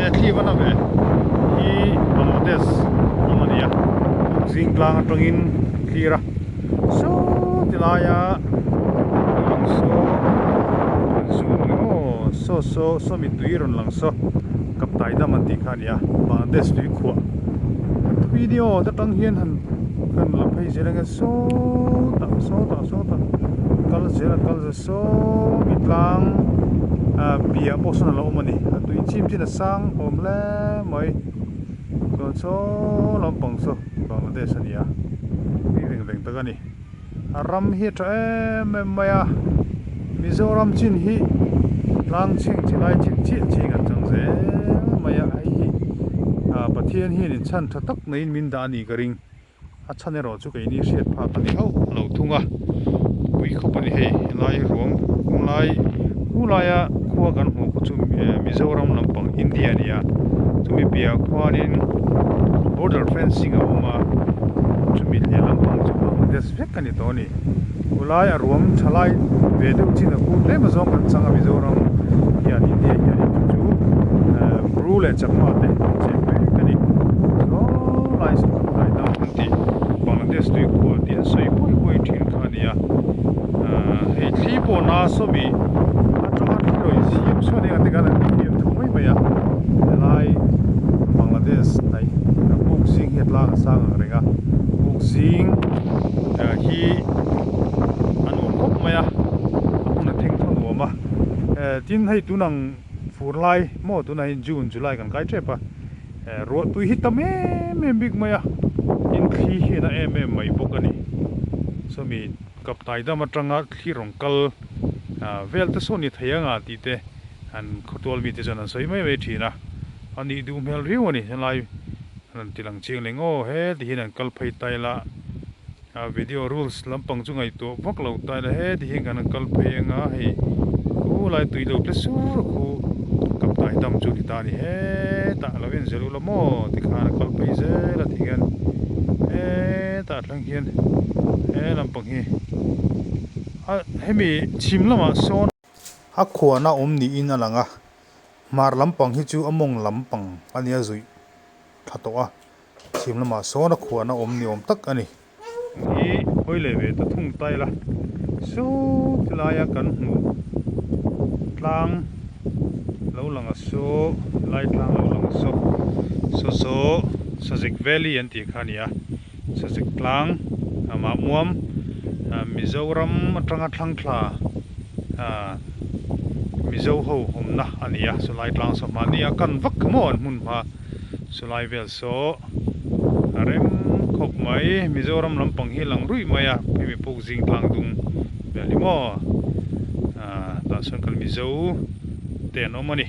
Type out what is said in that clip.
E thli va na ve hi Bangladesh ram a nia zing tlang atangin kan thlir a saw ti laia lo lang saw rawn zoom ang aw saw saw saw mittui rawn lang saw kaptai dam an tih kha a nia Bangladesh tui khuah tui ni aw ta tang hian han kan la phei zel ang e sawtah sawtah sawtah kal zel a kal zel saw mi tlang ah piah pawh sawn a lo awm a ni a tui chim chin a sang awm hle mai chuan saw lampang saw Bangladesh a ni a tui veng veng tak a ni a ram hi a tha em em mai a Mizoram chin hi tlang chhing chi lai chin chiah chiah in an chang zel mai a hei hi ah Pathian hian in chhan tha tak neiin min dah a nih ka ring. A chhan erawh chu keini hriat phak a ni hauh lo thung a, pui khawp a ni hei helai ruang kung lai hu laia khua kan hmuh khu chu Mizoram lampang India a ni a, chumi piahah khuanin border fencing a awm a, chumi hliah lampang chu Bangladesh vek a ni tawh a ni. Khulai a ruam tha lai ve deuh chin a khu tlem azawng kan chang a Mizoram hian India hian in chu chu Bru leh Chakma te an cheng mek a ni. Saw lai saw kan tlai dam an tih Bangladesh tui khual tih an sawi buai buai thin kha a ni a. Hei thli pawh na sawmi atanga thli rawn siam sawn eng ate khan an ti fiam thu mai mai a. Helai Bangladesh hnaih puk zing hi a tlang a sang ang reng a puk zing. Hi a nuam khawp mai a, a hmun a theng tho nuam a, tin hei tunang fur lai maw tunah hian June July kan kai tep a, ruah tui hi tam em em bik mai a, tin thli hian a em em mai bawk a ni, sawmi kaptai dam atanga thli rawn kal vel te sawn ni thei anga tih te an khawtual mite chuan an sawi mai mai thin a, a nih duh hmel riau a ni helai. An rawn ti lang chiang leh ngaw he ti hian an kal phei ta ila a video rules lampang chu ngaihtuah vak lo ta ila he ti hian kan han kal phei anga hei khu lai tui lo tle sur khu kaptai dam chu ni ta a ni hetah lo en zel ula maw tikhan a kal phei zel a ti hian hetah thleng hian he lampang hi a hemi chhim lamah sawn A khuan a awm niin a lang a, hmar lampang hi chu a mawng lampang a nia zuih tha tawh a, chhim lamah sawn a khuan a awm ni awm tak a ni. Hi hawi leh ve ta thung ta ila, saw ti laia kan hmuh tlang lo lang a saw lai tlang lo lang a saw, saw saw Sazik Valley an tih kha a ni a. Sazik tlang amah muam Mizoram atanga thlang thla Mizo ho awmna a ni a, chulai tlang saw mahni a kan vak maw an hmun hma chulai vel saw a rem khawp mai Mizoram lampang hi lang ruih mai a hemi puk zing tlang dung vel hi maw tah chuan kan Mizo te an awm a ni.